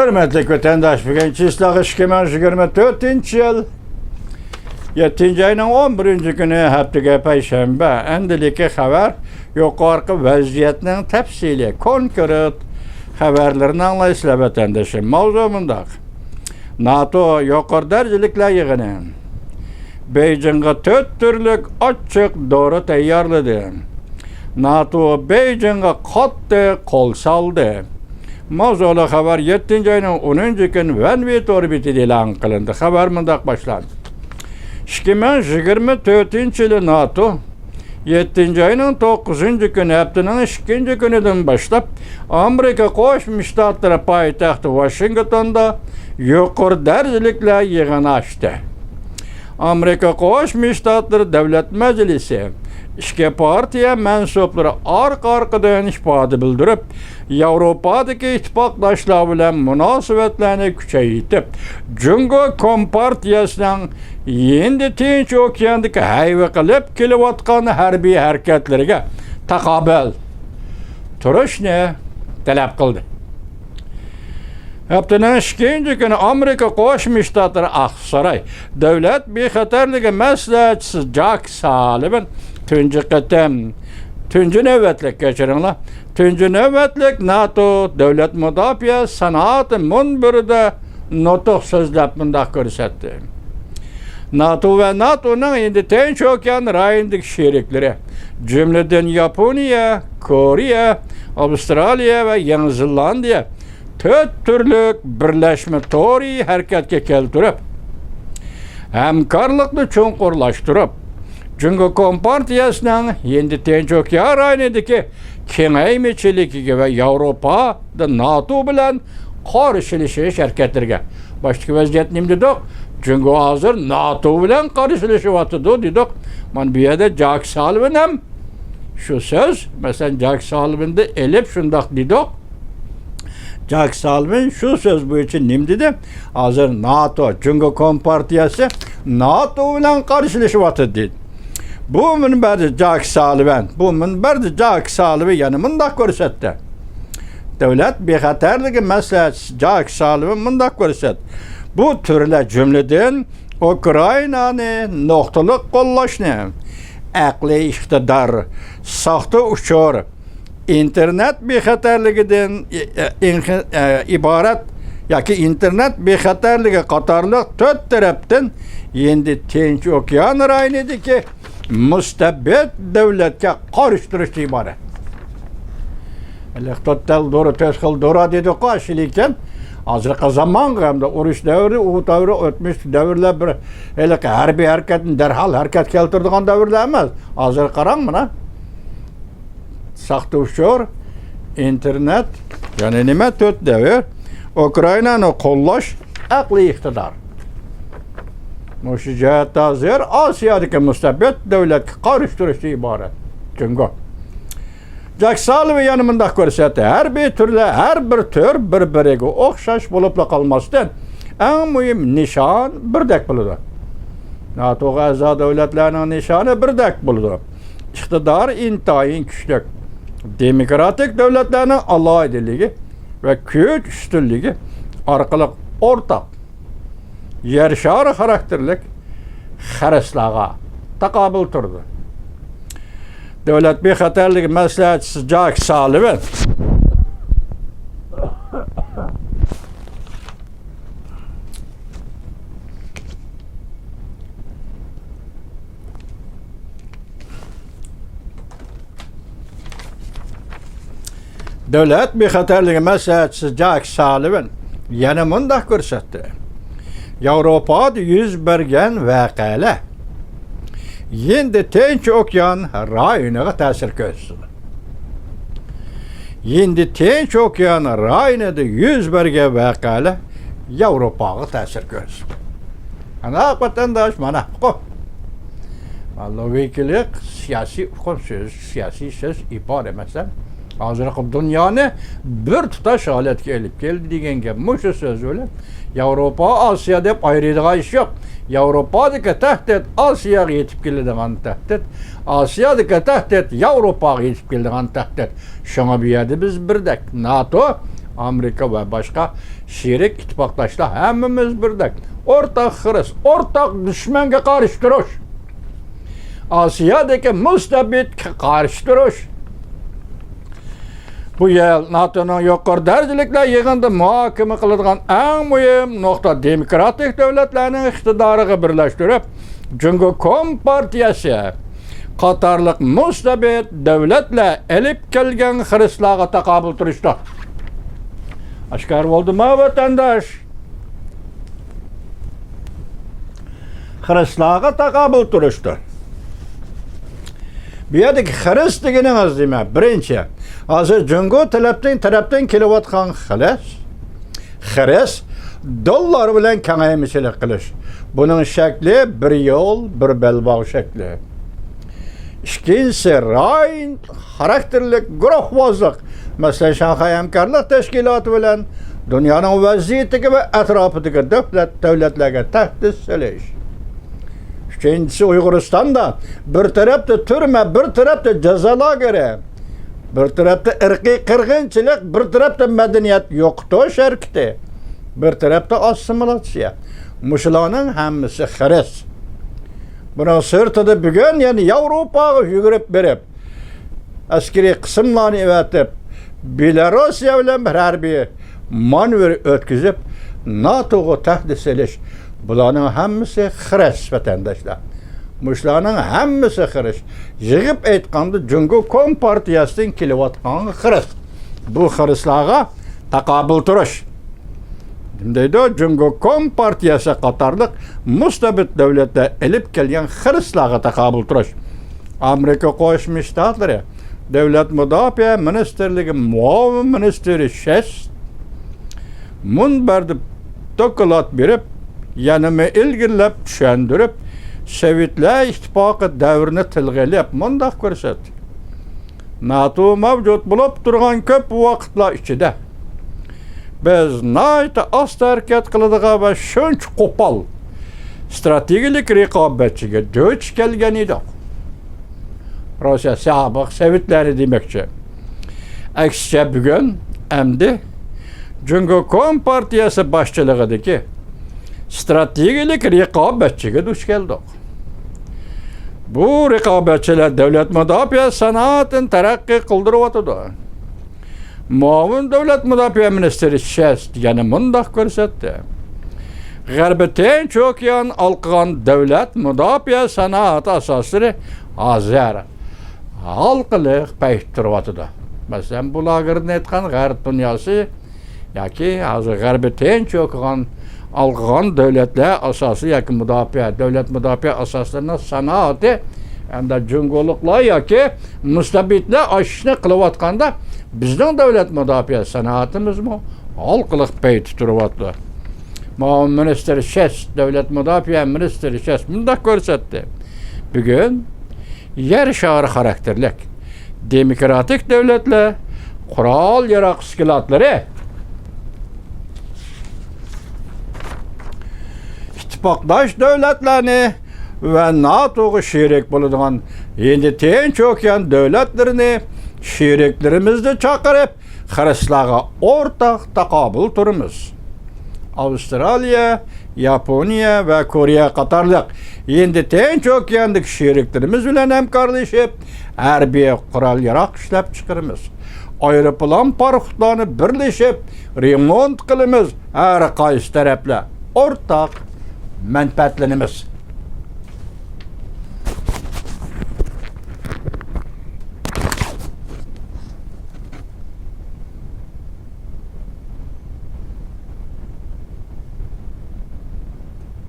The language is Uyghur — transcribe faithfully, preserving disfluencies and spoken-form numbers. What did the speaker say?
ھۆرمەتلىك ۋەتەنداش، بۈگۈن چىسلاغ ئىككى مىڭ يىگىرمە تۆتىنچى يىل، يەتتىنچى ئاينىڭ ئون بىرىنچى كۈنى، ھەپتىگە پەيشەنبە. ئەمدىلىكى خەۋەر يۇقىرىقى ۋەزىيەتنىڭ تەپسىلىي، كونكرېت خەۋەرلىرىنى ئاڭلايسىلەر، ۋەتەندىشىم. ماۋزۇ مۇنداق. ناتو يۇقىرى دەرىجىلىكلەر يىغىنى بېيجىڭغا تۆت تۈرلۈك ئاچچىق دورا تەييارلىدى. ناتو بېيجىڭغا قاتتىق قول سالدى. ماۋزۇلۇق خەۋەر يەتتىنچى ئاينىڭ ئونىنچى كۈنى ۋەنۋى تور بېتىدە ئېلان قىلىندى. خەۋەر مۇنداق باشلاندى. ئىككى مىڭ يىگىرمە تۆتىنچى يىلى ناتو يەتتىنچى ئاينىڭ توققۇزىنچى كۈنى، ھەپتىنىڭ ئىككىنچى كۈنىدىن باشلاپ، ئامېرىكا قوشما شتاتلىرى پايتەختى ۋاشىنگتوندا يۇقىرى دەرىجىلىكلەر يىغىنى ئاچتى. ئامېرىكا قوشما شتاتلىرى دۆلەت مەجلىسى ئىككى پارتىيە مەنسۇپلىرى ئارقا-ئارقىدىن ئىپادە بىلدۈرۈپ، ياۋروپادىكى ئىتتىپاقداشلار بىلەن مۇناسىۋەتلەرنى كۈچەيتىپ، جۇڭگو كومپارتىيەسىنىڭ ھىندى تىنچ ئوكياندىكى ھەيۋە قىلىپ كېلىۋاتقان ھەربىي ھەرىكەتلىرىگە تاقابىل تۇرۇشنى تەلەپ قىلدى. ھەپتىنىڭ ئىككىنچى كۈنى ئامېرىكا قوشما شتاتلىرى ئاقساراي دۆلەت بىخەتەرلىكى مەسلىھەتچىسى جاك سالىۋان تۇنجى قېتىم، تۇنجى نۆۋەتلىك، كەچۈرۈڭلار، تۇنجى نۆۋەتلىك ناتو دۆلەت مۇداپىئە سانائىتى مۇنبىرىدە نۇتۇق سۆزلەپ مۇنداق كۆرسەتتى. ناتو ۋە ناتونىڭ ھىندى تىنچ ئوكيان رايونىدىكى شېرىكلىرى، جۈملىدىن ياپونىيە، كورېيە، ئاۋسترالىيە ۋە يېڭى زېلاندىيە تۆت تۈرلۈك بىرلەشمە تورى ھەرىكەتكە كەلتۈرۈپ، ھەمكارلىقنى چوڭقۇرلاشتۇرۇپ، جۇڭگو كومپارتىيەسىنىڭ ھىندى تىنچ ئوكيان رايونىدىكى كېڭەيمىچىلىكىگە ۋە ياۋروپادا ناتو بىلەن قارشىلىشىش ھەرىكەتلىرىگە. باشتىكى ۋەزىيەت نېمە دېدۇق؟ جۇڭگو ھازىر ناتو بىلەن قارشىلىشىۋاتىدۇ دېدۇق. مانا بۇ يەردە جاك سالىۋان ھەم شۇ سۆز، مەسىلەن، جاك سالىۋاندىن ئېلىپ شۇنداق دېدۇق. جاك سالىۋان شۇ سۆز بويىچە نېمە دېدى؟ ھازىر ناتو، جۇڭگو كومپارتىيەسى ناتو بىلەن قارشىلىشىۋاتىدۇ دېدى. بۇ مۇنبەردە جاك سالىۋان، بۇ مۇنبەردە جاك سالىۋان يەنە مۇنداق كۆرسەتتى. دۆلەت بىخەتەرلىكى مەسلىھەتچىسى جاك سالىۋان مۇنداق كۆرسەتتى. بۇ تۈرلەر جۈملىدىن ئۇكرائىنانى نۇقتىلىق قوللاشنى، ئەقلىي ئىقتىدار، ساختا ئۇچۇر، ئىنتېرنېت بىخەتەرلىكىدىن ئى-، ئى-، ئىنخ-، ئى، ئىبارەت ياكى ئىنتېرنېت بىخەتەرلىكى قاتارلىق تۆت تەرەپتىن ھىندى تىنچ ئوكيان رايونىدىكى مۇستەبىت دۆلەتكە قارشى تۇرۇشتىن ئىبارەت. ھېلىقى تۆت خىل دورا، تۆت خىل دورا دېدۇققۇ، ئاشۇ لېكىن ھازىرقى زامانغا ھەمدە ئۇرۇش دەۋرى، ئۇ دەۋرى، ئۆتمۈش دەۋرلەر بىر ھېلىقى ھەربىي ھەرىكەتنى دەرھال ھەرىكەتكە كەلتۈرىدىغان دەۋرلەر ئەمەس. ھازىر قاراڭ مانا. ساختا ئۇچۇر، ئىنتېرنېت، يەنە نېمە؟ تۆت دەۋر. ئۇكرائىنانى قوللاش، ئەقلىي ئىقتىدار. مۇشۇ جەھەتتە ھازىر ئاسىيادىكى مۇستەبىت دۆلەتكە قارشى تۇرۇشتىن ئىبارەت جۇڭگو. جاك سالىۋان يەنە مۇنداق كۆرسەتتى، ھەربىي تۈرلەر، ھەر بىر تۈر بىر-بىرىگە ئوخشاش بولۇپلا قالماستىن، ئەڭ مۇھىم نىشان بىردەك بولىدۇ. ناتوغا ئەزا دۆلەتلەرنىڭ نىشانى بىردەك بولىدۇ. ئىقتىدارى ئىنتايىن كۈچلۈك، دېموكراتىك دۆلەتلەرنىڭ ئالاھىدىلىكى ۋە كۈچ ئۈستۈنلۈكى ئارقىلىق ئورتاق يەر شارى خاراكتېرلىك خەرەسلەرگە تاقابىل تۇرىدۇ. دۆلەت بىخەتەرلىكى مەسلىھەتچىسى جاك سالىۋان دۆلەت بىخەتەرلىكى مەسلىھەتچىسى جاك سالىۋان يەنە مۇنداق كۆرسەتتى، ياۋروپادا يۈز بەرگەن ۋەقەلەر ھىندى تىنچ ئوكيان رايونىغا تەسىر كۆرسىتىدۇ. ھىندى تىنچ ئوكيان رايونىدا يۈز بەرگەن ۋەقەلەر ياۋروپاغا تەسىر كۆرسىتىدۇ. ئانا ۋەتەنداش، مانا ئۇقۇم. لوگىكىلىق سىياسىي ئۇقۇم سۆز، سىياسىي سۆز ئىبارە. مەسىلەن، ھازىرقى دۇنيانى بىر تۇتاش ھالەتكە ئېلىپ كەلدى دېگەن گەپ مۇشۇ سۆز بىلەن. ياۋروپا، ئاسىيا دەپ ئايرىيدىغان ئىش يوق. ياۋروپادىكى تەھدىت ئاسىياغا يېتىپ كېلىدىغان تەھدىت، ئاسىيادىكى تەھدىت ياۋروپاغا يېتىپ كېلىدىغان تەھدىت. شۇڭا بۇ يەردە بىز بىردەك. ناتو ئامېرىكا ۋە باشقا شېرىك ئىتتىپاقداشلار ھەممىمىز بىردەك. ئورتاق خىرىس، ئورتاق دۈشمەنگە قارشى تۇرۇش. ئاسىيادىكى مۇستەبىتكە قارشى تۇرۇش. بۇ يىل ناتونىڭ يۇقىرى دەرىجىلىكلەر يىغىنىدا مۇھاكىمە قىلىدىغان ئەڭ مۇھىم نۇقتا دېموكراتىك دۆلەتلەرنىڭ ئىقتىدارىغا بىرلەشتۈرۈپ، جۇڭگو كومپارتىيەسى قاتارلىق مۇستەبىت دۆلەتلەر ئېلىپ كەلگەن خىرىسلارغا تاقابىل تۇرۇشتۇر. ئاشكارا بولدىما، ۋەتەنداش؟ خىرىسلارغا تاقابىل تۇرۇشتۇر. بۇ يەردىكى خىرىس دېگىنىڭىز نېمە؟ بىرىنچى، ھازىر جۇڭگو تەرەپتىن، تەرەپتىن كېلىۋاتقان خىرىس، خىرىس، دوللار بىلەن كېڭەيمىچىلىك قىلىش. بۇنىڭ شەكلى بىر يول، بىر بەلباغ شەكلى. ئىككىنچىسى، رايون خاراكتېرلىك گۇرۇھۋازلىق. مەسىلەن، شاڭخەي ھەمكارلىق تەشكىلاتى بىلەن دۇنيانىڭ ۋەزىيىتىگە ۋە ئەتراپىدىكى دۆلەت، دۆلەتلەرگە تەھدىت سېلىش. ئۈچىنچىسى، ئۇيغۇرىستاندا بىر تەرەپتە تۈرمە، بىر تەرەپتە جازا لاگېرى، بىر تەرەپتە ئىرقىي قىرغىنچىلىق، بىر تەرەپتە مەدەنىيەت يوقىتىش ھەرىكىتى، بىر تەرەپتە ئاسسىمىلياتسىيە. مۇشۇلارنىڭ ھەممىسى خىرىس. بۇنىڭ سىرتىدا بۈگۈن يەنە ياۋروپاغا يۈگۈرۈپ بېرىپ، ئەسكىرىي قىسىملارنى ئەۋەتىپ، بېلاروسىيە بىلەن بىر ھەربىي مانېۋىر ئۆتكۈزۈپ، ناتوغا تەھدىت سېلىش، بۇلارنىڭ ھەممىسى خىرىس، ۋەتەنداشلار. مۇشۇلارنىڭ ھەممىسى خىرىس. يىغىپ ئېيتقاندا، جۇڭگو كومپارتىيەسىدىن كېلىۋاتقان خىرىس. بۇ خىرىسلارغا تاقابىل تۇرۇش. نېمە دەيدۇ؟ جۇڭگو كومپارتىيەسى قاتارلىق مۇستەبىت دۆلەتلەر ئېلىپ كەلگەن خىرىسلارغا تاقابىل تۇرۇش. ئامېرىكا قوشما شتاتلىرى دۆلەت مۇداپىئە مىنىستىرلىكى مۇئاۋىن مىنىستىرى شېس مۇنبەردە دوكلات بېرىپ، يەنىمۇ ئىلگىرىلەپ چۈشەندۈرۈپ، سوۋېتلار ئىتتىپاقى دەۋرىنى تىلغا ئېلىپ مۇنداق كۆرسەتتى: ناتو مەۋجۇت بولۇپ تۇرغان كۆپ ۋاقىتلار ئىچىدە، بىز ناھايىتى ئاستا ھەرىكەت قىلىدىغان ۋە شۇنچە قوپال ئىستراتېگىيەلىك رىقابەتچىگە دۇچ كەلگەن ئىدۇق. روسىيە سابىق سوۋېتلارنى دېمەكچى. ئەكسىچە، بۈگۈن ئەمدى جۇڭگو كومپارتىيەسى باشچىلىقىدىكى ئىستراتېگىيەلىك رىقابەتچىگە دۇچ كەلدۇق. بۇ رىقابەتچىلەر دۆلەت مۇداپىئە سانائىتىنى تەرەققىي قىلدۇرۇۋاتىدۇ. مۇئاۋىن دۆلەت مۇداپىئە مىنىستىرى شېس يەنە مۇنداق كۆرسەتتى: غەربىي تىنچ ئوكيان ھالقىغان دۆلەت مۇداپىئە سانائىتى ئاساسلىرى ھازىر ھالقىلىق پەيدە تۇرۇۋاتىدۇ. مەسىلەن، بۇ لاگېردىن ئېيتقان غەرب دۇنياسى ياكى ھازىر غەربىي تىنچ ئوكيان ھالقىغان دۆلەتلەر ئاساسى ياكى مۇداپىئە، دۆلەت مۇداپىئە ئاساسلىرىنىڭ سانائىتى، ئەمدى جۇڭگولۇقلار ياكى مۇستەبىتلەر ئاشۇ ئىشنى قىلىۋاتقاندا، بىزنىڭ دۆلەت مۇداپىئە سانائىتىمىزمۇ ھالقىلىق پەيدە تۇرۇۋاتىدۇ. مۇئاۋىن مىنىستىر شېس، دۆلەت مۇداپىئە مىنىستىرى شېس مۇنداق كۆرسەتتى: بۈگۈن يەر شارى خاراكتېرلىك دېموكراتىك دۆلەتلەر قورال ياراغ ئىسكىلاتلىرى ئىتتىپاقداش دۆلەتلەرنى ۋە ناتوغا شېرىك بولىدىغان ھىندى تىنچ ئوكيان دۆلەتلىرىنى شېرىكلىرىمىزنى چاقىرىپ، خىرىسلارغا ئورتاق تاقابىل تۇرىمىز. ئاۋسترالىيە، ياپونىيە ۋە كورېيە قاتارلىق ھىندى تىنچ ئوكياندىكى شېرىكلىرىمىز بىلەن ھەمكارلىشىپ، ھەربىي قورال ياراغ ئىشلەپچىقىرىمىز. ئايروپىلان پاراخوتلارنى بىرلىشىپ رېمونت قىلىمىز. ھەر قايسى تەرەپلەر ئورتاق مەنپەئەتلىنىمىز.